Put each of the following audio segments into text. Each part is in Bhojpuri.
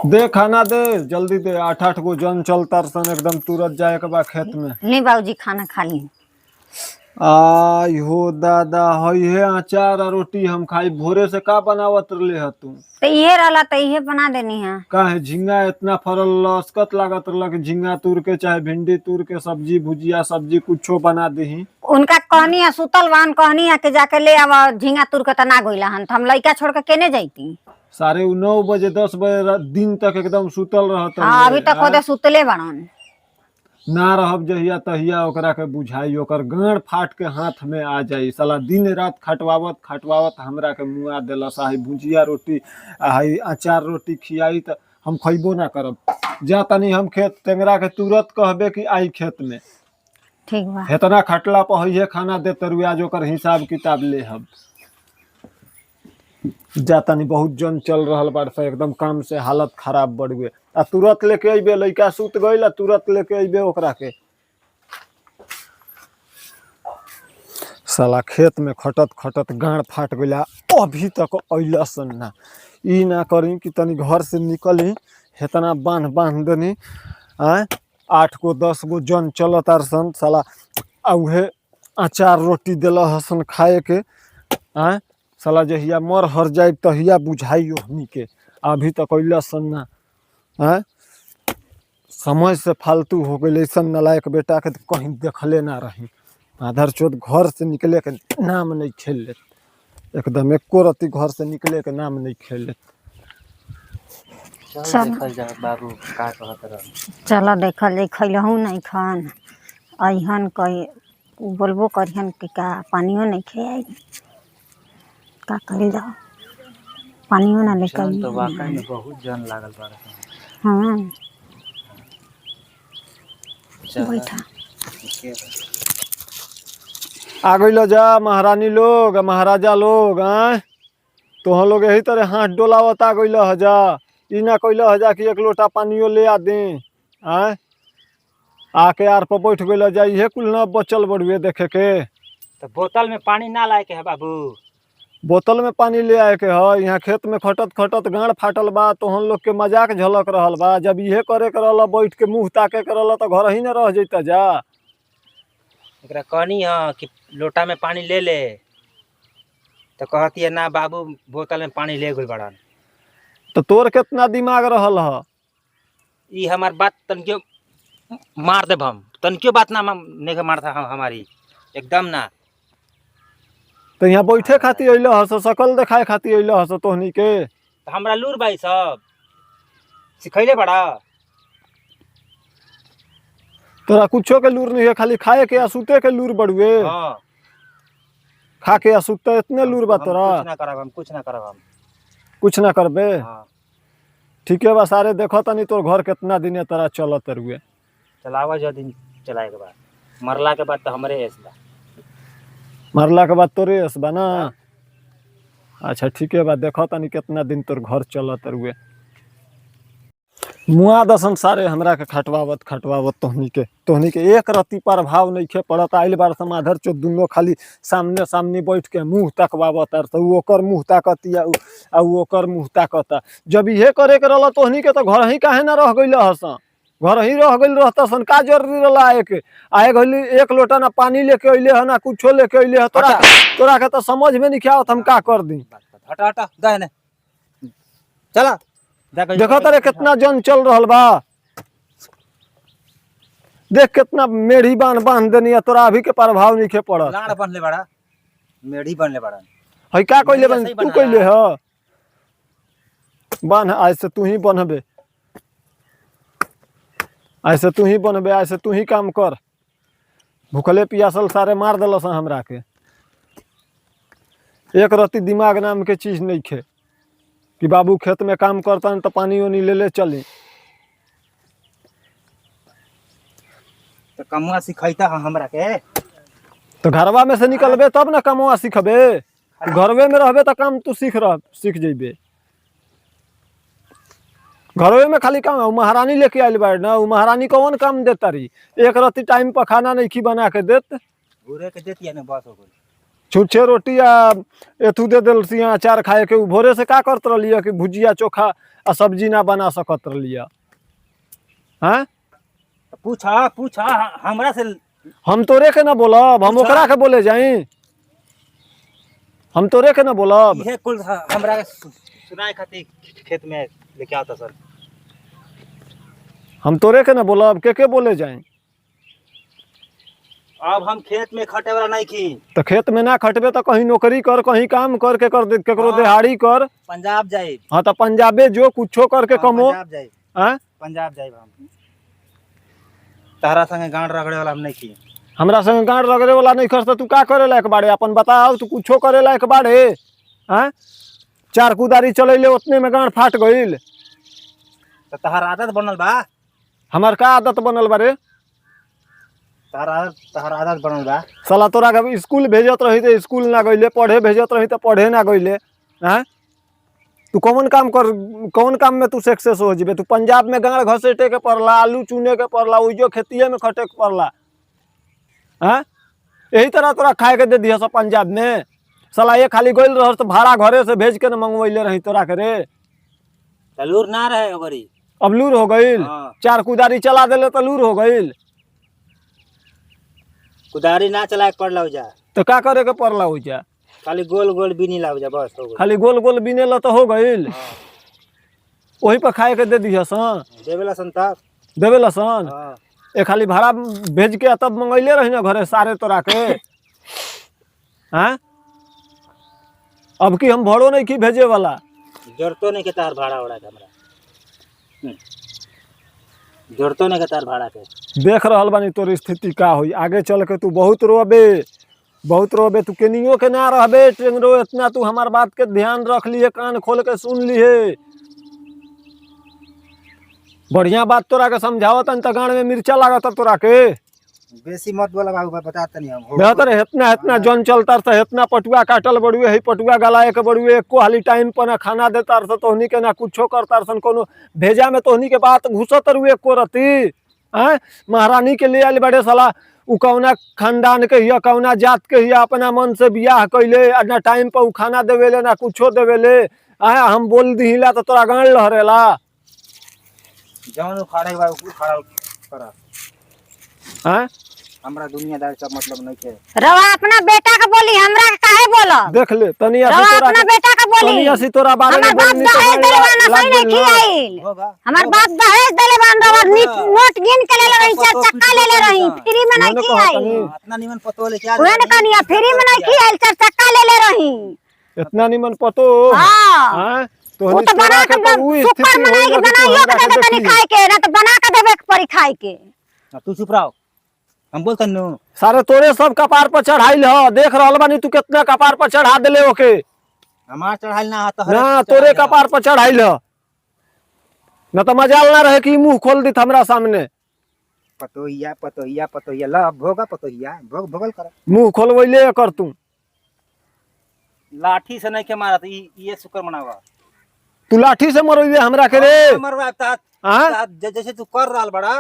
दे खाना दे जल्दी दे। आठ आठ गो जन चलतार सन एकदम तुरंत जाए के बा खेत में। नहीं बाबूजी, खाना खा ली। आई हो दादा, हई हे अचार आ रोटी हम खाई। भोरे से का बनावत रहले ह तू? तो इहे रहला तो इहे बना देनी है। काहे झींगा इतना फरल लसकत लागत रहल कि झींगा तूर के चाहे भिंडी तूर के सब्जी भुजिया सब्जी कुछो बना दही। उनका कहनी है, सुतल बान, कहनी है कि जाके ले आवा झींगा तुर के, त ना गइला हन त हम लइका छोड़ के केने जैती? साढ़े 9 बजे 10 बजे दिन तक एकदम सुतल रहत। हाँ, अभी तक होदे सुतले बाड़न। ना रहब जहिया तहिया ओकरा के बुझाई, ओकर गांड फाट के हाथ में आ जाई। साला दिन रात खटवावत खटवावत हमरा के मुआ देलस। आ हई भुजिया रोटी आ हई अचार रोटी खियाई त हम खइबो ना करब। जा तनी हम खेत, टेंगरा के तुरंत कहबे कि आई खेत में। ठीक बा। हेतना खटला पर हइहे खाना दे तरुआ, आज ओकर हिसाब किताब ले हम। जा तनी, बहुत जन चल रहल बाड़ से, एकदम काम से हालत खराब बढ़ गए। आ तुरंत लेके अइबे, लइका सुत गइल आ तुरंत लेके अइबे ओकरा के। साला खेत में खटत खटत गांड फाट गइला, अभी तक अइलसन ना। ई ना करी कि तनी घर से निकली, हेतना बांध बांध देनी। आँय, आठ गो 10 गो जन चलत सन साला आ उहे अचार रोटी देल हसन खाए के। आँय, साला जहिया मर हर जाए तहिया बुझाई ओहनी के। अभी तक अइलसन ना। आँय, समय से फालतू हो गई। ऐसन नालायक बेटा के तो कहीं देखले ना रही। आधर चोत घर से निकले के नाम नहीं खेल लेत, एकदम एको रत्ती घर से निकले के नाम नहीं खेल लेत। चल। चल। देखल जा बाबू का कहत रह। चल देखल जाई, खैलहू नहीं खान, अइहन कही बोलबो करिहन कि का पानियो नहीं खियाई। का कइल जाओ, पानियो ना लेके जन तो अइहन। वाकई में बहुत जन लागल बाड़ सन। हाँ। चल। बैठा। ठीके बा। आ गइल जा महारानी लोग आ महाराजा लोग। आँय, तोहन लोग यही तरह हाथ डोलावत आ गइल ह जा। ई ना कइल ह जा कि एक लोटा पानियो ले आ दे। आँय, आके आर पर बैठ गइल जा। इहे कुल न बचल बड़ुए देखे के। तो बोतल में पानी ना लाए के है बाबू? बोतल में पानी ले आए के ह। यहाँ खेत में खटत खटत गांड फाटल बा, तोहन लोग के मजाक झलक रहल बा। जब इहे करे के रहल, बैठ के मुंह ताके के रहल त घर ही न रह जैता जा। एकरा कहनी ह कि लोटा में पानी ले ले तो कहती है ना बाबू, बोतल में पानी ले गइल बड़न। तो तोर केतना दिमाग रहल ह? ई हमार बात तनकियो मार देब हम, तनकियो बात ना नहीं मारता हम हमारी एकदम ना। तो यहाँ बैठे खातिर अइल हस, शकल देखाए खातिर अइल हस तोहनी के? तो हमरा लूर बाई सब सिखैले बड़ा। तोरा कुछो के लूर नहीं है, खाली खाए के आ सुते के लूर बड़ुए। हाँ। खा के आ सुते, इतने लूर बा हम तोरा? कुछ ना करब हम, कुछ ना करब हम। कुछ ना करबे? हाँ। ठीके बा सारे, देखो तनी तोर घर केतना दिने तोरा चलत रुए। चलावा जो दिन चलाए के बाद, मरला के बाद तो हमरे ऐस बा। मरला के बाद तोरे ऐस बा ना? अच्छा, ठीके बा, देखो तनी केतना दिन तोर घर चलत रुए। मुआ दसन सारे हमरा के खटवावत खटवावत। तोहनी के एक रत्ती प्रभाव नइखे पड़त। आइल बार समाधर चो दुनो खाली सामने सामने बैठ के मुंह तकवावत आर तो उ ओकर मुंह ताकतिया आ उ ओकर मुंह ताकता। जब इहे करे के रहल तोहनी के तो घर ही काहे ना रह गइल हस? घर ही रह गइल रहता सन, का जरूरी रहला आए के? आए गइली, एक लोटा ना पानी लेके अइले ह ना कुछो लेके अइले ह। तोरा तोरा के तो समझ में नहीं आवत हम का कर दी। बात बात, हटा हटा दे ने, चला जा। देखो तारे कितना जन चल रहल बा, देख कितना मेढ़ी बांध बांध देनी है, तोरा अभी के प्रभाव नहीं पड़त। लाड़ बनले बड़ा, मेढ़ी बनले बड़ा। है का कइले मेढ़ी बन ऐसे ही तू बनाला। कइले ह बांध। आज से तू ही बनबे, आज से तू ही बनबे, आज से तू ही काम कर। भूखले पियासल सारे मार देलस हमरा के। एक रत्ती दिमाग नाम के चीज नहीं खे कि बाबू खेत में काम करतन तो पानी उनी ले ले चली। तो कमुआ सिखैता है हमरा के। तो घरवा में से निकलबे तब ना कमवा सीखबे। घरवे में रहबे तो काम तू सीख जइबे? घरवे में खाली काम। उ महारानी लेके आइल बाड़ ना, उ महारानी कौन काम देता रही? एक रत्ती टाइम पर खाना नहीं खी बना के देत। घूरे के देती है ना, बस हो गई। छुच्छे रोटी आ एथू दे देल सिया अचार खाए के। उ भोरे से का करत रहलिय कि भुजिया चोखा आ सब्जी ना बना सकत रहलिय? हैं? पूछा पूछा हमरा से। हम तोरे के ना बोलब, हम पूछा। ओकरा के बोले जाई। हम तोरे के ना बोलब। इहे कुल हमरा के सुनाए खातिर खेत में लेके आता सर। हम तोरे के ना बोलब, के बोले जाई? अब हम खेत में खटे वाला नहीं की। तो खेत में ना खटबे तो कहीं नौकरी कर, कहीं काम कर, के कर केकरो हाँ। दिहाड़ी कर। पंजाब जाए। हाँ तो पंजाबे जो कुछो करके कमो। पंजाब जाए। हैं? पंजाब जाए हम। तारा संगे गांड रगड़े वाला हम नहीं की। हमरा संग गांड रगड़े वाला नहीं खर्च, तू का करे लायक बाड़े? अपन बताओ, तू कुछो करे लायक बाड़े? हैं? चार कुदारी चलैले उतने में गांड फाट गईल। तो तहार आदत बनल बा। हमार का आदत बनल बारे? तहार आदत बनल बा। साला तोरा के स्कूल भेजत रही तो स्कूल ना गईले, पढ़े भेजत रही तो पढ़े ना गईले। हैं? तू कौन काम कर, कौन काम में तू सक्सेस हो जीबे? तू पंजाब में गाड़ घसेटे के पड़ला, आलू चुने के पड़ला, उइजो खेतिए में खटे के पड़ला। हैं? यही तरह तोरा खाए के दे दिया सब पंजाब में। साला ये खाली गइल रह तो भाड़ा घरे से भेज के न मंगवैले रही तोरा के रे। तलूर ना रहे ओकरी। अब लूर हो गईल। हाँ। चार कुदारी चला देले तो लूर हो गईल। कुदारी ना चलाए के पड़ला जा। तो का करे के पड़ला ओइजा? खाली गोल गोल बिनी लाव जा बस हो गइल। खाली गोल गोल बिने ल तो हो गईल। हाँ। वही पर खाए के दे दिह सन। देवेला संता। देवे ला सन। हाँ। ए खाली भाड़ा भेज के तब मंगैले रही ना घरे सारे तोरा के। हैं? अब की हम भरो नहीं की भेजे वाला। जरूरतो नहीं के तार भाड़ा उड़ा के हमरा। जरूरतो नहीं के तार भाड़ा के। देख रहल बानी तोर स्थिति का होई आगे चल के। तू बहुत रोबे, बहुत रोबे, तू केनियो के ना रहबे टेंगरो। इतना तू हमार बात के ध्यान रख लिए, कान खोल के सुन लिए। बढ़िया बात तोरा के समझावत त गाड़ में मिर्चा लागत तोरा के। बेसी मत बोला बाबू, बता तनी हम। बेहतर है, इतना इतना जन चलता त इतना पटुआ काटल बड़ुए, है पटुआ गलाए के बड़ुए, एको हाली टाइम पर ना खाना देता रह तोहनी के, ना कुछो करता सन। कोनो भेजा में तोहनी के बात घुसत रुए एको रती। हैं? महारानी के ले आइल बड़े साला, उ कौना खानदान के हिया, कौना जात के हिया, अपना मन से बियाह कैले आ ना टाइम पर उ खाना देवेले ना कुछो देवेले। आए हम बोल दिहिला तो तोरा गांड लहरेला। जौन उखाड़े के बा उखाड़ा करा। हैं? हमरा दुनियादारी सब मतलब नहीं के। रवा अपना बेटा के बोली, हमरा के काहे बोलब? देख ले तनी असी रवा तोरा अपना बेटा के बोली। तनी असी तोरा बारे में हमार बाप बोलनी तो दहेज गांड देले बान, लाग सही नहीं गइल ना। खियाइल। होगा। हमार बाप दहेज देले बान, रवा नोट गिन के लेले रही, चार चक्का लेले रही, फ्री में नहीं मैंने कहा खियाइल। तनी। इतना निमन पतो लेके आ। उहे न कहनी, फ्री में नहीं खियाइल, चार चक्का लेले रही। इतना निमन पतो। हाँ। हैं? वो तोहनी तो तोरा बना के के तो उ सुपर स्थिति बनाई होई के ना कि तू बनाइयो हमरा के के दे तनी देखी। खाए के, ना तो बना के देबे के पड़ी खाए के। तू चुप रहो, हम बोलत नु। सारे तोरे सब कपार पर चढ़ाइल ह, देख रहल बानी तू कितना कपार पर चढ़ा देले ओके। हमार चढ़ाइल ना त ना तोरे कपार पर चढ़ाइल ह, ना तो मजाल ना रहे कि मुंह खोल दित हमरा सामने। पतोहिया पतोहिया पतोहिया ल भोगा पतोहिया भोग भोगल कर। मुंह खोलवैले कर तू। लाठी से नहीं के मारत ई ये शुक्र मनावा। तू लाठी से मरइबे हमरा के रे? मरवा ता हाँ? जैसे तू कर रहल बड़ा।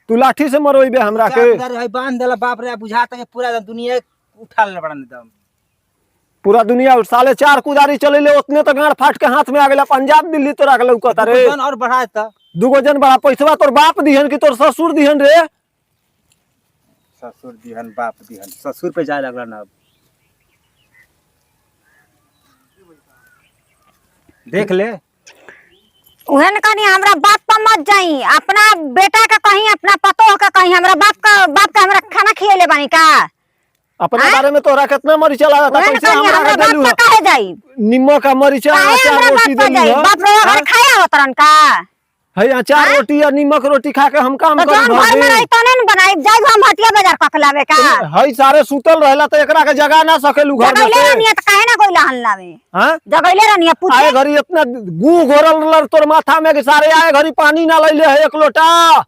तू लाठी से मरइबे हमरा के? अरे भाई बांध देला बाप रे, बुझाता के पूरा दुनिया उठा ले बड़ा एकदम। पूरा दुनिया उठ- साले चार कुदारी चलैले उतने तो गांड फाट के हाथ में आ गेला। पंजाब दिल्ली तोरा के लौकत रे। जन और बढ़ाए त दुगो जन बड़ा पैसवा तोर बाप दिहन कि तोर ससुर दिहन रे? ससुर दिहन बाप दिहन, ससुर पे जाए लगला ना अब। देख ले उहे न कहनी, हमरा बाप पर मत जाई, अपना बेटा के कहीं, अपना पतोह के कहीं। हमरा बाप का बाप के हमरा खाना खियले बानी का? अपना बारे में तोरा कितना मरीचा लागता? उहे न कैसे कहनी, हमरा हमरा के बाप देलू पर ह? काहे जाई? निमक आ मरीचा काहे अचार हमरा रोटी बाप पर देलू जाई? ह? बाप रोवा घर खाया होतरन का? है अचार रोटी आ निमक रोटी खा के हम काम तो करी जौन घर में भर रही तने न बनाई, जाई हम हटिया बाजार कख लावे का? है सारे सुतल रहला तो एकरा के जगा ना सकेलू घर में जगैले से। रहनी त काहे ना गोइला हन लावे? हाँ? जगैले रहनी पूछे। आए घड़ी इतना गू घोरल रहल तोर माथा में कि सारे आए घड़ी पानी ना लैले है एक लोटा।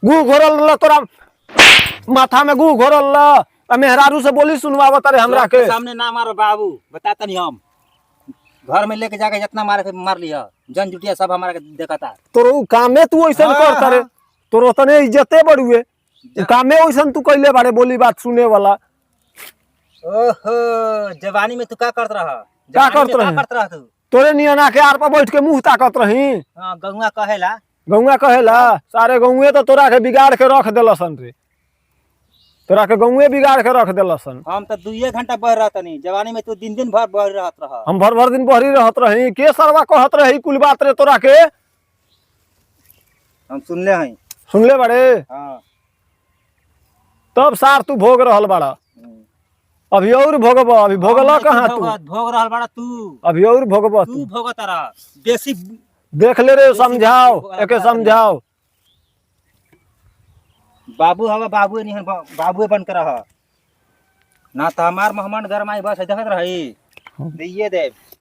गू घोरल रहल तोरा माथा में, गू घोरल रहल आ मेहरारू से बोली सुनवावत रे हमरा के। सामने ना मारो बाबू, बता तनी हम घर में लेके जाके जितना मारे के मार लिया, जन जुटिया सब हमारा के देखता। तोर उ कामे तू ऐसन हाँ, करता रे। हाँ। तोर ओतने इज्जते बढ़ुए, उ कामे ऐसन तू कैले बारे बोली बात सुने वाला। ओहो, जवानी में तू का करत रह? का जवानी करत में का रही? करत रह तू? तोरे नियन आके आर पर बैठ के मुंह ताकत रही। हाँ, गौआ कहेला। गौआ कहेला? सारे गौए तो तोरा के बिगाड़ के रख देलसन रे, तोरा के गौए बिगाड़ के रख देलसन। हम तो दुइये घंटा बह रहत नहीं, जवानी में तू दिन दिन भर बह रहत रह। हम भर भर दिन बहरी रहत रही? के सरवा कहत रही कुल बात रे तोरा के? हम सुनले हई। सुनले बड़े? हाँ। तब सार तू भोग रहल बाड़ा। अभी और भोगब, अभी भोगल हम कहाँ नहीं तू? भोग रहल बाड़ा तू। अभी और भोगब तू तू। भोगत रह बेसी। देख ले रे, बेसी समझाओ भोग- एके, समझाओ। बाबू हवा, बाबू निहन बाबूए बन के रह ना तो हमार मेहमान गरमाई बस देखत रही दिए दे।